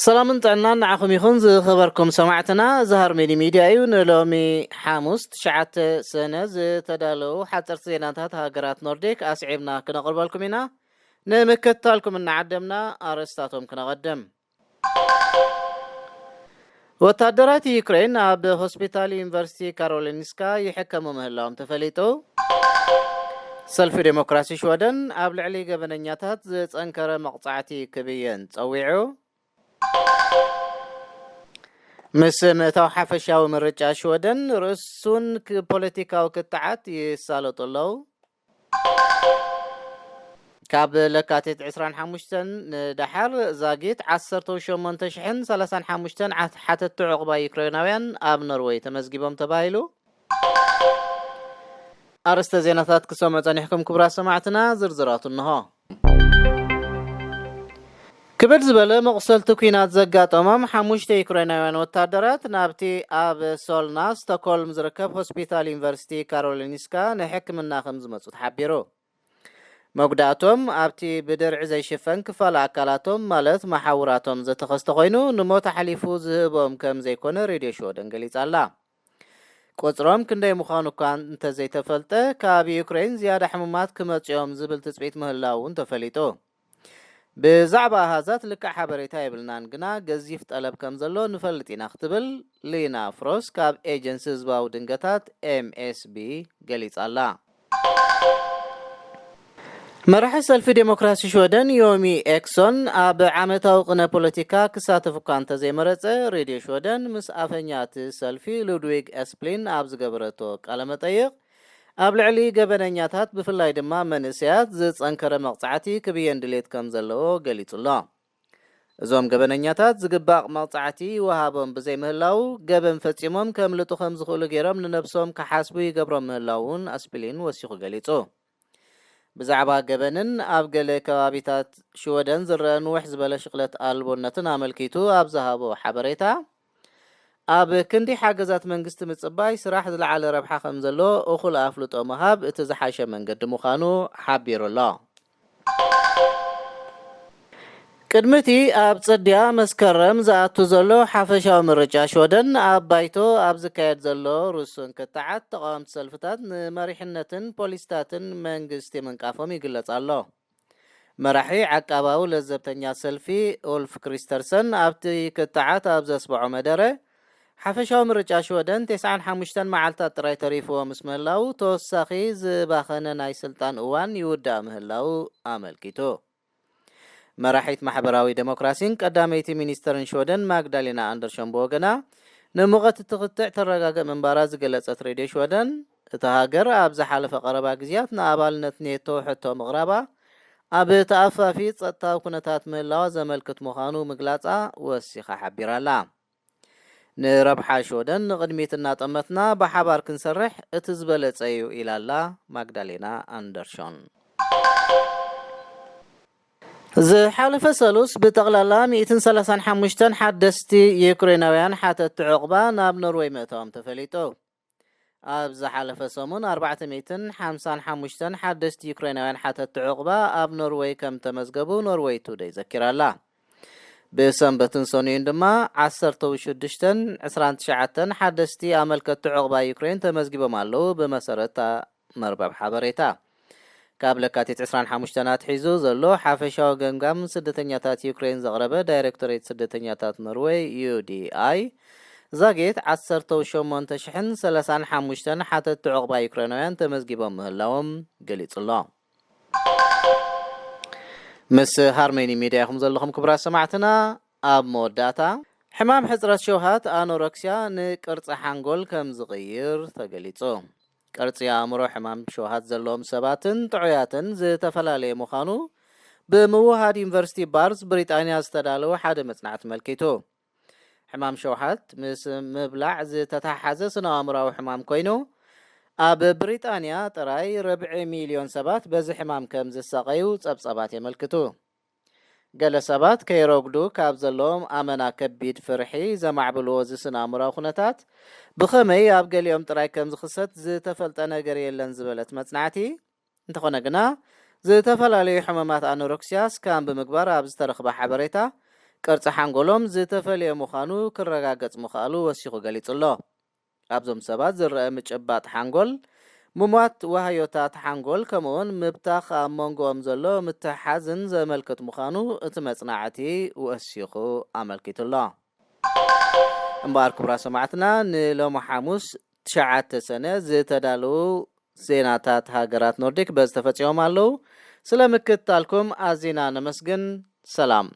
ሰላምን ጥዕናን ንዓኹም ይኹን ዝኸበርኩም ሰማዕትና። እዚ ሃርሜኒ ሚድያ እዩ። ንሎሚ ሓሙስ ትሽዓተ ሰነ ዝተዳለዉ ሓፀርቲ ዜናታት ሃገራት ኖርዲክ ኣስዒብና ክነቕርበልኩም ኢና። ንምክትታልኩም እናዓደምና ኣርእስታቶም ክነቐድም። ወታደራት ዩክሬን ኣብ ሆስፒታል ዩኒቨርሲቲ ካሮሊንስካ ይሕከሙ ምህላዎም ተፈሊጡ። ሰልፊ ዴሞክራሲ ሽወደን ኣብ ልዕሊ ገበነኛታት ዝጸንከረ መቕጻዕቲ ክብየን ጸዊዑ። ምስ ምእታው ሓፈሻዊ ምርጫ ሽወደን ርእሱን ክ-፣ ፖለቲካዊ ክትዓት ይሳለጡ ኣለዉ። ካብ ለካቲት ዕስራን ሓሙሽተን ንደሓር ዛጊት ዓሰርተ ሸሞንተ ሽሕን ሰላሳን ሓሙሽተን ሓ-፣ ሓተቲ ዕቑባ ዩክሬናውያን ኣብ ኖርወይ ተመዝጊቦም ተባሂሉ። ኣርእስተ ዜናታት ክሰምዑ ጸኒሕኩም ክቡራት ሰማዕትና፣ ዝርዝራቱ እንሆ። ክብድ ዝበለ መቑሰልቲ ኲናት ዘጋጠሞም ሓሙሽተ ዩክሬናውያን ወታደራት ናብቲ ኣብ ሶልና ስቶክሆልም ዝርከብ ሆስፒታል ዩኒቨርሲቲ ካሮሊንስካ ንሕክምና ከም ዝመጹ ተሓቢሩ። መጉዳእቶም ኣብቲ ብድርዒ ዘይሽፈን ክፋል ኣካላቶም ማለት መሓውራቶም ዘተኸስተ ኮይኑ ንሞት ኣሕሊፉ ዝህቦም ከም ዘይኮነ ሬድዮ ሽወደን ገሊጻ ኣላ። ቁጽሮም ክንደይ ምዃኑ እኳ እንተዘይተፈልጠ ካብ ዩክሬን ዝያዳ ሕሙማት ክመጽኦም ዝብል ትጽቢት ምህላው እውን ተፈሊጡ። ብዛዕባ ኣሃዛት ልክዕ ሓበሬታ የብልናን፣ ግና ገዚፍ ጠለብ ከም ዘሎ ንፈልጥ ኢና ክትብል ሊና ፍሮስ ካብ ኤጀንሲ ህዝባዊ ድንገታት ኤምኤስቢ ገሊጻ ኣላ። መራሒ ሰልፊ ዴሞክራሲ ሽወደን ዮሚ ኤክሶን ኣብ ዓመታዊ ቅነ ፖለቲካ ክሳተፍ እኳ እንተዘይመረጸ፣ ሬድዮ ሽወደን ምስ ኣፈኛ እቲ ሰልፊ ሉድዊግ ኤስፕሊን ኣብ ዝገበረቶ ቃለ መጠይቕ፣ ኣብ ልዕሊ ገበነኛታት ብፍላይ ድማ መንእሰያት ዝጸንከረ መቕጻዕቲ ክብየን ድሌት ከም ዘለዎ ገሊጹ ኣሎ። እዞም ገበነኛታት ዝግባእ መቕጻዕቲ ይወሃቦም ብዘይምህላው፣ ገበን ፈጺሞም ከምልጡ ከም ዝኽእሉ ገይሮም ንነብሶም ክሓስቡ ይገብሮም ምህላው እውን ኣስፕሊን ወሲኹ ገሊጹ። ብዛዕባ ገበንን ኣብ ገለ ከባቢታት ሽወደን ዝረአ ንውሕ ዝበለ ሽቕለት ኣልቦነትን ኣመልኪቱ ኣብ ዝሃቦ ሓበሬታ፣ ኣብ ክንዲ ሓገዛት መንግስቲ ምጽባይ ስራሕ ዝለዓለ ረብሓ ከም ዘሎ እኹል ኣፍልጦ ምሃብ እቲ ዝሓሸ መንገዲ ምዃኑ ሓቢሩ ኣሎ። ቅድሚ እቲ ኣብ ጽድያ መስከረም ዝኣቱ ዘሎ ሓፈሻዊ ምርጫ ሽወደን ኣብ ባይቶ ኣብ ዝካየድ ዘሎ ርሱን ክትዓት ተቓወምቲ ሰልፍታት ንመሪሕነትን ፖሊስታትን መንግስቲ ምንቃፎም ይግለጽ ኣሎ። መራሒ ዓቃባዊ ለዘብተኛ ሰልፊ ኡልፍ ክሪስተርሰን ኣብቲ ክትዓት ኣብ ዘስምዖ መደረ፣ ሓፈሻዊ ምርጫ ሽወደን ተስዓን ሓሙሽተን መዓልታት ጥራይ ተሪፍዎ ምስ ምህላው፣ ተወሳኺ ዝባኸነ ናይ ስልጣን እዋን ይውዳእ ምህላው ኣመልኪቱ። መራሒት ማሕበራዊ ዴሞክራሲን ቀዳመይቲ ሚኒስተርን ሽወደን ማግዳሌና ኣንደርሾን ብወገና፣ ንሙቐት እቲ ክትዕ ተረጋግእ ምንባራ ዝገለጸት ሬድዮ ሽወደን፣ እታ ሃገር ኣብ ዝሓለፈ ቀረባ ግዜያት ንኣባልነት ኔቶ ሕቶ ምቕራባ፣ ኣብ ተኣፋፊ ጸጥታዊ ኩነታት ምህላዋ ዘመልክት ምዃኑ ምግላጻ ወሲኻ ሓቢራ ኣላ። ንረብሓ ሽወደን ንቕድሚት እናጠመትና ብሓባር ክንሰርሕ እቲ ዝበለጸ እዩ ኢላ ኣላ ማግዳሌና ኣንደርሾን። ዝሓለፈ ሰሉስ ብጠቕላላ ሚእትን ሰላሳን ሓሙሽተን ሓደስቲ ዩክሬናውያን ሓተትቲ ዕቑባ ናብ ኖርወይ ምእታዎም ተፈሊጡ። ኣብ ዝሓለፈ ሰሙን ኣርባዕተ ሚእትን ሓምሳን ሓሙሽተን ሓደስቲ ዩክሬናውያን ሓተትቲ ዕቑባ ኣብ ኖርወይ ከም ተመዝገቡ ኖርወይ ቱደይ ዘኪራ ኣላ። ብሰንበትን ሰኑይን ድማ ዓሰርተ ሽዱሽተን ዕስራን ትሽዓተን ሓደስቲ ኣመልከትቲ ዕቑባ ዩክሬን ተመዝጊቦም ኣለዉ፣ ብመሰረት እታ መርበብ ሓበሬታ። ካብ ለካቲት ዕስራን ሓሙሽተን ኣትሒዙ ዘሎ ሓፈሻዊ ገምጋም ስደተኛታት ዩክሬን ዘቕረበ ዳይሬክቶሬት ስደተኛታት ኖርወይ፣ ዩ ዲ ኣይ፣ ዛጌት ዓሰርተ ሸሞንተ ሽሕን ሰላሳን ሓሙሽተን ሓተትቲ ዕቑባ ዩክሬናውያን ተመዝጊቦም ምህላዎም ገሊጹ ኣሎ። ምስ ሃርሜኒ ሚድያ ኢኹም ዘለኹም ክቡራት ሰማዕትና። ኣብ መወዳእታ፣ ሕማም ሕጽረት ሸውሃት ኣኖረክስያ ንቅርጺ ሓንጎል ከም ዝቕይር ተገሊጹ። ቅርጺ ኣእምሮ ሕማም ሸውሃት ዘለዎም ሰባትን ጥዑያትን ዝተፈላለየ ምዃኑ ብምውሃድ ዩኒቨርሲቲ ባርዝ ብሪጣንያ ዝተዳለወ ሓደ መጽናዕቲ ኣመልኪቱ። ሕማም ሸውሃት ምስ ምብላዕ ዝተተሓሓዘ ስነ ኣእምራዊ ሕማም ኮይኑ፣ ኣብ ብሪጣንያ ጥራይ ርብዒ ሚልዮን ሰባት በዚ ሕማም ከም ዝሳቐዩ ጸብጻባት የመልክቱ። ገለ ሰባት ከይረጉዱ ካብ ዘለዎም ኣመና ከቢድ ፍርሒ ዘማዕብልዎ እዚ ስነ ኣእምራዊ ኩነታት ብኸመይ ኣብ ገሊኦም ጥራይ ከም ዝኽሰት ዝተፈልጠ ነገር የለን ዝበለት መጽናዕቲ፣ እንተኾነ ግና ዝተፈላለዩ ሕማማት ኣኖረክስያ ስካን ብምግባር ኣብ ዝተረኽበ ሓበሬታ ቅርጺ ሓንጎሎም ዝተፈለየ ምዃኑ ክረጋገጽ ምኽኣሉ ወሲኹ ገሊጹ ኣሎ። ኣብዞም ሰባት ዝረአ ምጭባጥ ሓንጎል፣ ምሟት ዋህዮታት ሓንጎል፣ ከምኡውን ምብታኽ ኣብ መንጎኦም ዘሎ ምትሕሓዝን ዘመልክት ምዃኑ እቲ መጽናዕቲ ወሲኹ ኣመልኪቱ ኣሎ። እምበኣር ክቡራት ሰማዕትና፣ ንሎሚ ሓሙስ ትሽዓተ ሰነ ዝተዳለዉ ዜናታት ሃገራት ኖርዲክ በዚ ተፈጺሞም ኣለዉ። ስለ ምክትታልኩም ኣዚና ነመስግን። ሰላም።